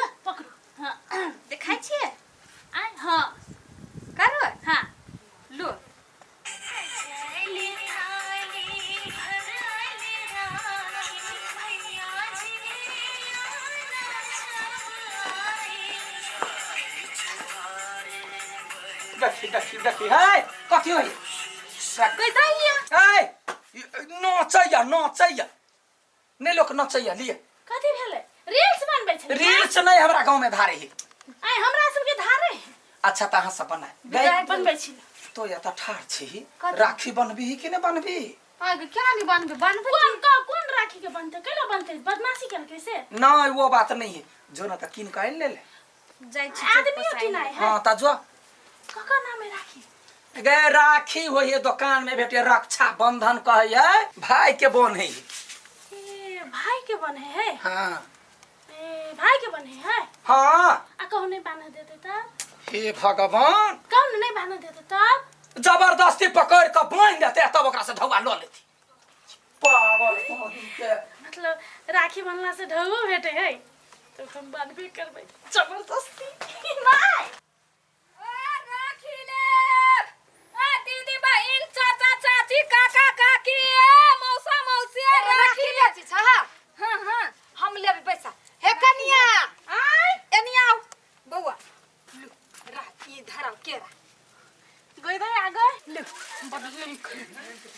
ल पकड़ू। हाँ। देखाइ छियै? आय हाँ। करू? हाँ। लो। देखी देखी देखी है कथी होई? कहि दैया। है नचैया नचैया नहीं लोक नचैया लिए। कथी भेलै? रील्स बनबै छलै? रील्स नहीं, हमरा गांव में धारे ही। आय हमरा सबके धारे। अच्छा त अहाँ सब बनाए गए बनबै छी। तो या त ठाढ़ छी। कथी? राखी बनबी कि नहीं बनबी? आगे केना नहीं बनबे? बनबे। कोन का कोन राखी के बनतै? कैला बनतै? बदमाशी केलकै से? नहीं वो बात नहीं है, जो ना त किन के आनि ले ले। जाइ छी। आदमियो किनाइ है? हाँ त जो। ककर नाम है राखी? गे राखी होइए दुकान में भेटे, रक्षा बंधन कहैए, भाई के बन है। ए भाई के बने है? हाँ। ए भाई के बने है? हाँ। आ कहूँ नहीं बांध देते तब? हे भगवान, कहूँ नहीं बांध देते तब? जबरदस्ती पकड़ के बांध देते तब ओकरा से ढौआ ल लेती। पागल कहीं के। मतलब राखी बनला से ढौओ भेटे है तो हम बांधबे करबै जबरदस्ती। नहीं राखी लेब ए दीदी बहिन, चाचा चाची, काका काकी, ए मौसा मौसी, ए राखी राखी ले छी छहा। हाँ हाँ। हम लेबै पैसा। हे कनिया, आय। एनी आउ बौआ। लू राखी धराउ केरा। गई दे आ गए। लू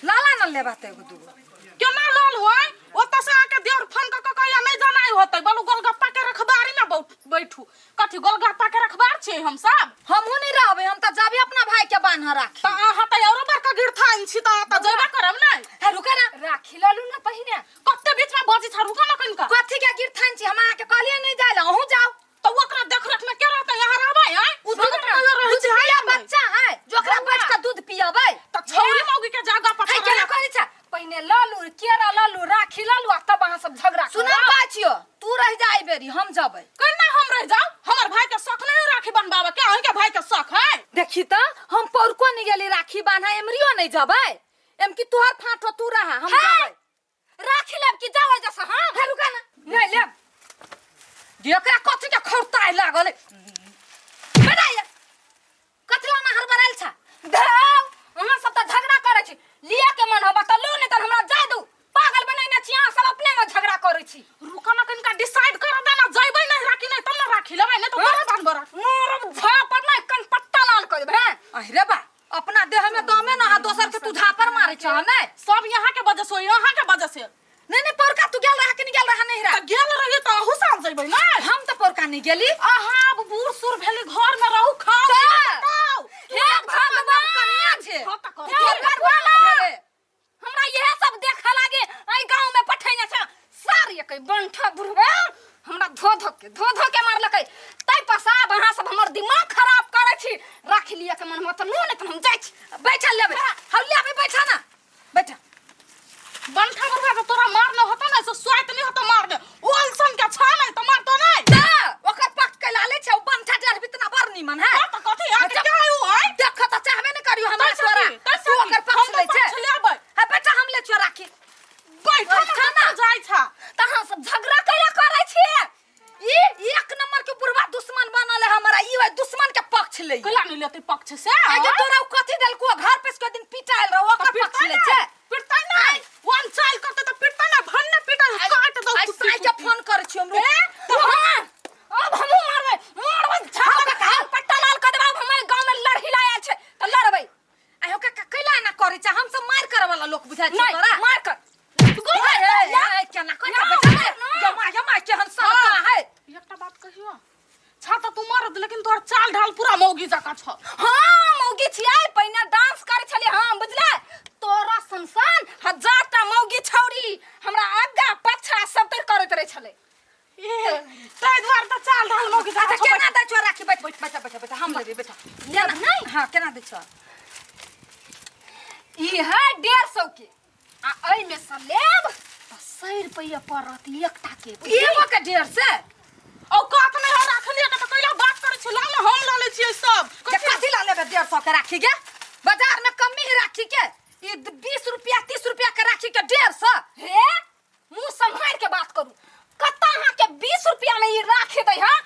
लाला न लेबा त एगो दूगो। केना लल होय? ओतऽ से आके देवर फोन कऽ कऽ कहैया नहीं जनाइ होतै, बोलू गोलगप्पा के रखबारी में बैठू। कथी गोलगप्पा के रखबार छियै हम सब? हमहूँ नहीं रहबै, हम त जाबे अपना भाई के बान्ह राखी। तऽ अहाँ तऽ औरो बड़का गिरथाइन छी तऽ अहाँ तऽ जेबे करब नै। हे रुके ना। राखी ललू ना पहिने। कते बीच में बजै छ, रुका ना कनिका। कथी के गिरथाइन छी? हम अहाँ के कहलियै नहीं जाय ला, अहूँ जाओ। तऽ ओकरा देखरेख में के रहतै? यहाँ रहबै? आँय उ दूध पिया रहै दूध छै। पिया बच्चा है जो ओकरा बैठ के दूध पियबै। तऽ छौरी मौगी के जगह पर है केना कहै छै? पहिने ललू केरा ललू राखी ललू आ तब अहाँ सब झगड़ा सुन कहै छियो, तू रह जा एहि बेरी, हम जबै। केना हम रह जाऊ? हमर भाई के शौक नहीं राखी बनबावे के, अहीं के भाई के शौक है। देखी त हम पौरको नहीं गेली राखी बान्हा, एमरियो नहीं जबै। एम की तोहर फाटो, तू रहा, हम जबै। राखी लेब कि जाओ जैसे हम? हे रुका ना। नहीं लेब। एकरा कथी के खौरताय लागल? बेटा ये कथी ला हड़बड़ायल छा? धाव अहाँ सब त झगड़ा करै छी। लिया के मन होबा त लू, नहीं त हमरा जाय दू। पागल बनेने छी अहाँ सब, अपने में झगड़ा करै छी। रुका ना कनिका, डिसाइड कर दे ना, जइबै नहीं राखी नहीं तब ना राखी लेबै, नहीं तो तोरे बान्हबो राखी। मोरब झापर नहीं कनपट्टा लाल कर देबै। हैं अरे बा, अपना देह में दमे ना, दोसर के तू झापर मारे छ नहीं? सब यहाँ के वजह से, यहाँ के वजह से। नहीं नहीं, पौरका तू गेल रहा कि नहीं गेल रहा? नहीं रहा। त गेल रही त अहू साल जइबै ना। हम त पौरका नहीं गेली। अहाँ अब बूढ़ सूढ़ भेली, घर में रहू, खाओ त। बताओ। हे भगवान, कनिया छे। हाँ त कथी? हे भगवान, हमरा इहे सब देखे लागे एहि गांव में पठैने छ सार एक बंठा बुढ़वा हमरा धो धो के धो धो के मारलकै। तै पसाब अहाँ सब हमर दिमाग खराब करै छी। राखी लिअ के मन में त लू, नहीं त हम जाइ छी। बैठल लेबै, हम लेबै, बैठा ना बैठा। बंठा बुढ़वा के तोरा मारने होता ना से स्वाइत नहीं होता मारने, ओलसन के छा नहीं त मारतो नहीं। त ओकर पक्ष के लाले छै, उ बंठा डेढ़ बितना बड़ नीमन है। हाँ त कथी आके क्या आयु है? देख त चाहबे नहीं करियो हमरा तै तोरा। सकी, तै तू सकी, ओकर पक्ष हम त लै छै। पक्ष लेबै। हे बेटा, हम ले छियो राखी। बैठा बैठा ना, ना। जाइ छा। त अहाँ सब झगड़ा कैला करै छियै? ई एक नंबर के बुढ़वा दुश्मन बनल है हमरा, ई ओइ दुश्मन के पक्ष लै। कैला नहीं लेते पक्ष से? आगे तोरा उ कथी देलको? घर पे के दिन पिटायल रहो, ओकर पक्ष लै छै। पिटतै नहीं, वन चाल करते त पिटतै नहीं, भन्ने पिटै काट दौ। आइ साई के फोन करै छियो हम, रुक। तो हाँ अब हमहूँ मारबै मारबै झाड़ के पट्टा लाल कर देबै। अब हमर गांव में लड़ही लायल छै त लड़बै। आइ ओकरा कैला एना करै छै? हम सब मार करे वाला लोक बुझाइ छै नहीं तोरा। मार कर। हे, हे, हे, केना करै छै? बेटा रे, जमा जमा केहन सहका है। एकटा बात कहियो छा त तू मरद, लेकिन तोहर चाल ढाल पूरा मौगी जकाँ छ। हाँ मौगी छियै, पहिने डांस करै छलियै हम, बुझले? तोरा सनसन हजार टा मौगी छौरी हमरा आगा पाछा सब तर करैत रहै छलै। ए ताहि दुआरे त चाल ढाल मौगी जकाँ अच्छा छौ। केना दै छौ राखी? बैठ बैठ बैठ बैठ बैठ, हम लेबै, बैठ। लेब नहीं? हाँ केना दै छौ? ई है 150 के आ एहिमे से लेब तऽ 100 रुपैआ पड़त एकटा के। एगो के 150? औकात नहीं है राखलिए के त कैला बात करै छी? ला ना, हम ल लै छियै सब। के कथी ला लेबै 150 के राखी के? बाजार में कमी ही राखी के। ई 20 रुपया 30 रुपया के राखी के 150? हे मुंह सम्हार के बात करू। कत्ता अहाँ के 20 रुपया में ई राखी दै है?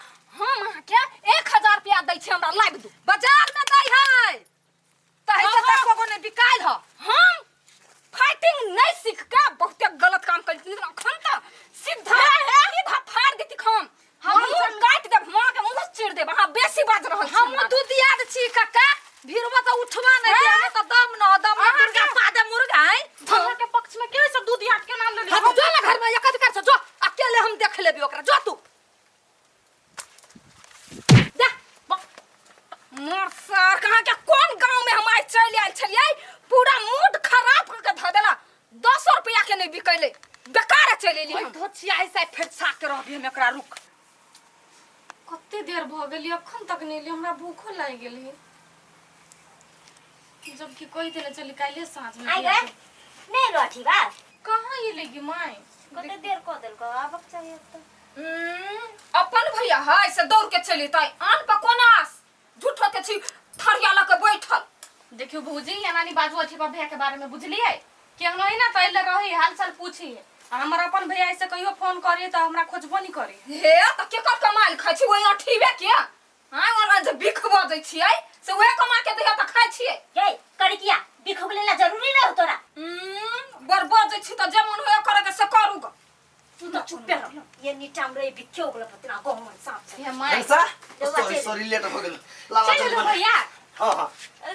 बाज रहल छी। हम दू दियाद छी काका, भीड़वा तऽ उठवा नहि दे, हमे तऽ दम न दम न मुर्गा पादे मुर्गा है। अहाँ के पक्ष में के सब दूध याद के नाम लेली? हाँ, जो ना घर में एक अधिकार से जो, अकेले हम देख लेबी ओकरा, जो तू जा। मोर सर कहाँ के कोन गांव में हम आइ चलि आयल छलियै, पूरा मूड खराब कऽ के धऽ देला। 10 रुपया के नहि बिकैले, बेकार चलि एली हम। धोछिया ऐसा फेर छा के रहबी हम एकरा, रुक। कते देर भऽ गेल, अखन तक नहि एली, हमरा भूखो लागि गेल है, जबकि कहि देने चली काल्हि साँझ में। आई गए नहीं लो अथी बा। कहाँ एलै गे माय? कते देर कऽ देलको, आबक चाहिए अब तो। अपन भैया है से दौड़ के चलि एतै, आन पर कोन आस? झूठो के छी थरिया लऽ के बैठल। देखियौ भौजी, एना नहीं बाजू अथी भैया के बारे में, बुझलियै? केहनो है ना तऽ अइले रही हाल चाल पूछी, आ हमर अपन भैया ऐसे कहियो फोन करी तऽ हमरा खोजबो नहीं करी। हे तऽ केकर कमाइल खाइ छी? ओहि अठीबे के आँय ओना जे बिख बजै छियै से उहे कमा के दैया तऽ खाइ छियै। ये करिकिया बिख लेला जरूरी नहीं हो तोरा। बड़ बजै छी तऽ जे मन होइया करे के से करू ग। तू तो चुप रह, ये नीचा में रही बिखे उगल पतना गहुमन सांप से। हे my. Hansha. रउआ सॉरी चलि। सॉरी, लेट हो गेल। लाला चलि जल्दी एलहुँ बना। भैया। हाँ हाँ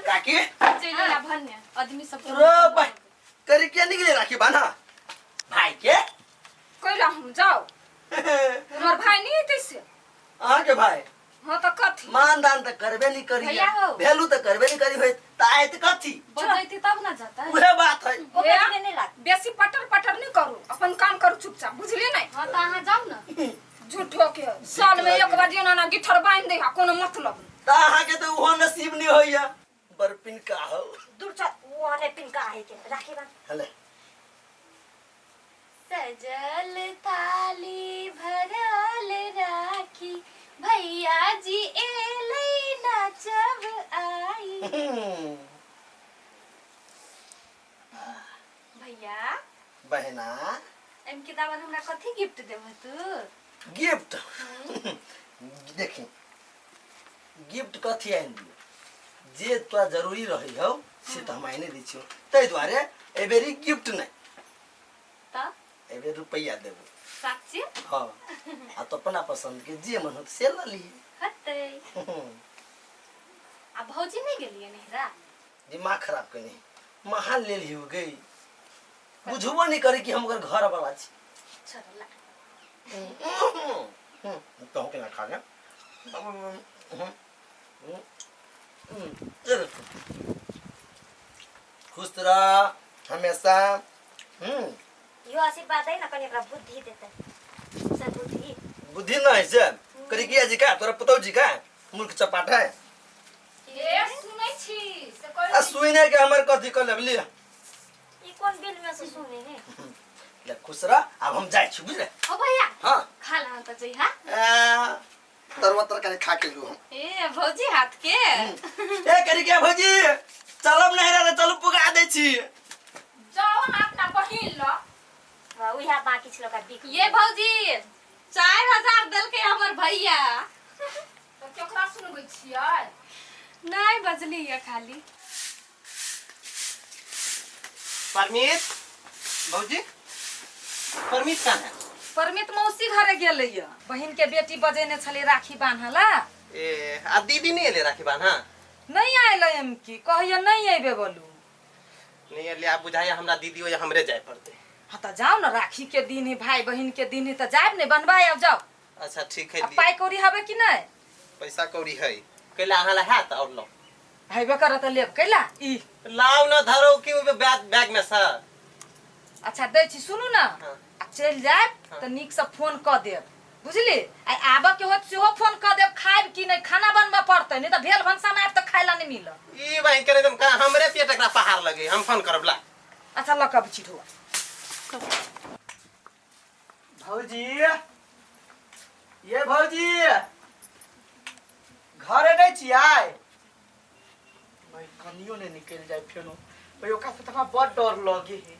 काकी। चलि एला भन्ने आदमी सब। रो भाई करी क्या निकले राखी बाना भाई के? कैला हम जाउ? हमर भाई नहि एतै से? अहाँ के भाई? हाँ तऽ कथी? मान दान तऽ करबे नहीं करी, भैया हो। वैल्यू तऽ करबे नहीं करी होइत तऽ आयत कथी? बजैती तब ना जतै। उहे बात है। ओकरा हे? के नहीं लाग। बेसी पटर पटर नहि करू, अपन काम करू चुपचाप, बुझलियै नहि? हाँ तऽ अहाँ जाउ ना। झूठो के साल में एक बार एना एना गिठर बान्हि दै हा, कोनो मतलब नहि। तऽ अहाँ के तऽ ओहो नसीब नहीं होइया, बरपिन का हो। दूर चल, वो आने पिन का है के राखी बांध। हले। सजल थाली भरल राखी, भैया जी एलै नाचब आई। भैया। बहना। एम किताब हमरा कथी गिफ्ट देबह तू? गिफ्ट देखी, गिफ्ट कथी आनि दियौ? जे तोरा जरूरी रहै हौ से तऽ हम आनि दै छियौ, ताहि दुआरे एहि बेरी गिफ्ट नहि। तऽ? एहि बेर रुपैआ देबौ। साच्ची? हाँ, आ तो अपना पसंद के जे मन होत से लऽ लिहे। हतै। आ भौजी नहि गेलियै नहिरा? दिमाग खराब कनी महा ले लियौ गई, बुझबो नहीं करी कि हम ओकर घर वाला छी। छोड़ ला। तहु केना खा ले। ये देखो। खुश रह हमेशा। यो आशीर्वाद है ना, कनी एकरा बुद्धि देतै, सद्बुद्धि। बुद्धि नहीं से करी जी का तोरा पुतौ जी का मूर्ख चपाट है। ए सुनै छी से आ कहै। सुने के हमर कथी कह लेब लिअ। ई कोन बिल में से सुने है? ले खुश रह, आब हम जाइ छी, बुझले? हो भैया। हाँ। खा ला तऽ जइहा। आ, तरुआ तरकारी खा के लू हम। ए भौजी हाथ के। ए करी के भौजी, चलब नहीं रहे, चलू पुगा दै छी। जाओ ना अपना बहिन ल। हाँ, उहा बाकी छल ओकरा बिक। ये भौजी, 4000 देलकै हमर भैया। तऽ केकरा सुनबै छियै? नहीं बजली है खाली। परमित भौजी, परमित कहाँ है? परमित मौसी घरे गेलै यऽ, बहिन के बेटी बजेने छलै राखी बान्हला। ए आ दीदी नहीं एले राखी बान्हा? नहीं आयल एम की कहैया नहीं अयबे बोलू। नहीं एले, आब बुझाइया हमरा दीदी हो हमरे जाए पड़ते। हाँ तऽ जाउ ने, राखी के दिन है, भाई बहिन के दिन है, तऽ जायब ने बनवाए आब जाउ। अच्छा ठीक है। आ पाइ कौड़ी हबे कि नहीं? पैसा कौड़ी है कैला, अहाँ ला है तऽ और लो। हेबे करत तऽ लेब कैला ई। लाओ न, धरो कि बैग बैग में सर। अच्छा दै छी, सुनू ने। हाँ। आ चलि जायब हाँ। तऽ नीकसँ फोन कऽ देब, बुझली? आ आबऽ के होत सेहो फोन कऽ देब, खायब कि नहि खाना बनबऽ पड़तै, नहि तऽ भेल भनसामे आयब तऽ खाय ला नहि मिलत। ई बहिन करे एकदम कहाँ हमरे पेट एकरा पहाड़ लगे, हम फोन करब ला। अच्छा लऽ कऽ अबै छी ढोआ। भौजी, ये भौजी, घरे नहीं छियै? भाई कनियो नहीं निकल जाए फेनो, भाई ओकरा से तऽ हमरा बड़ डर लगे है।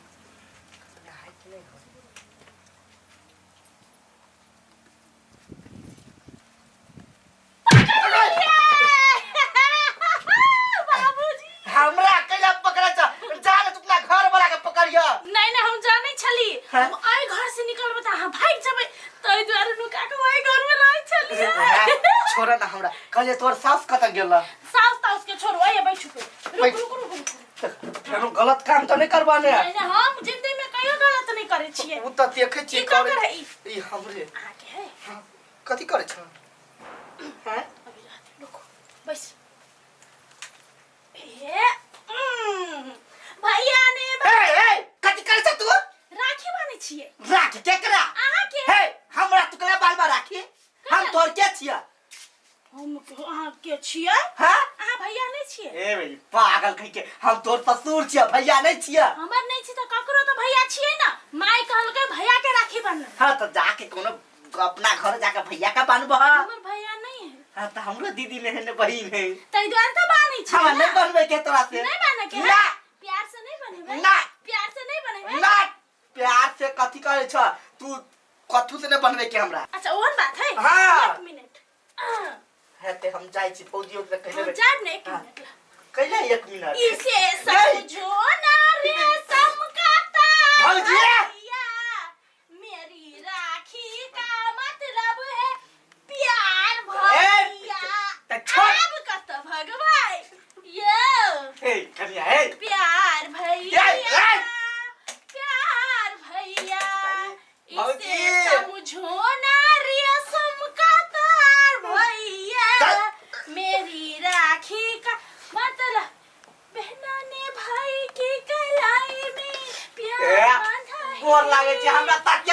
नहाय कि नहीं घरे? हमरा कैला पकड़ै छ? जा ने तू अपना घर वाला के पकड़िय। नहीं नहीं, हम जानै छली। हाँ? हम एहि घर से निकलबै तऽ अहाँ भागि जेबै, ताहि दुआरे नुका के ओहि घर में रहै छलियै। छोड़ ना हमरा कहलिए तोर सास कतऽ गेल सास तास के छोड़ो आइए बैठू पे रुक रुक रुक रुक फेरो गलत काम तऽ नहि करबा ने नहीं नहीं हम जिंदगी में कहियो गलत नहीं करे छियै उ तऽ देखै छियै ई का करे ई? ई हमरे अहाँके है हाँ, कथी करै छ हैं अभी रहते रुको बस ए भैया ने ए ए कथी करै छ तू राखी बान्है छियै राखी केकरा अहाँके हे हमरा तू केना बाल राखी हम तोर के छियै हम अहाँ के छियै हाँ अहाँ भैया नहीं छियै ए भाई पागल कहि के हम तोर ससुर छियै भैया नहीं छियै हमर नहीं छी तऽ ककरो तऽ भैया छियै ना माय कहलकै भैया के राखी बान्ह हाँ तो जाके कोनो अपना घर जाके भैया का बान्हबह हमर भैया नहीं है हाँ तो हमरो दीदी ने है ने बहिन है ताहि दुआरे तऽ बान्है छियै हमरा ना। नहीं बनबै के तोरा से नहीं बान्है के है? ना प्यार से नहीं बनेबै ना। प्यार से नहीं बनेबै ना प्यार से कथी करे छ तू कथू से नहीं बनबै के हमरा अच्छा ओहन बात है हाँ। एक मिनट हेते हम जाइ छी फौजियो के कहि हम देबै जायब ने एक हाँ। मिनट ला। कैले एक मिनट इसे नहीं। समझो ना रेशम का तार भौजी! भैया मेरी राखी का मतलब है प्यार भैया त छोड़ अब कत भगवाई यो ए कनिया ए प्यार भैया ए, ए! प्यार भैया इसे भौजी! समझो ना रेशम का तार भैया मेरी राखी का मतलब बहना ने भाई की कलाई में प्यार ए, बांधा है गोर लागे छी हमरा तक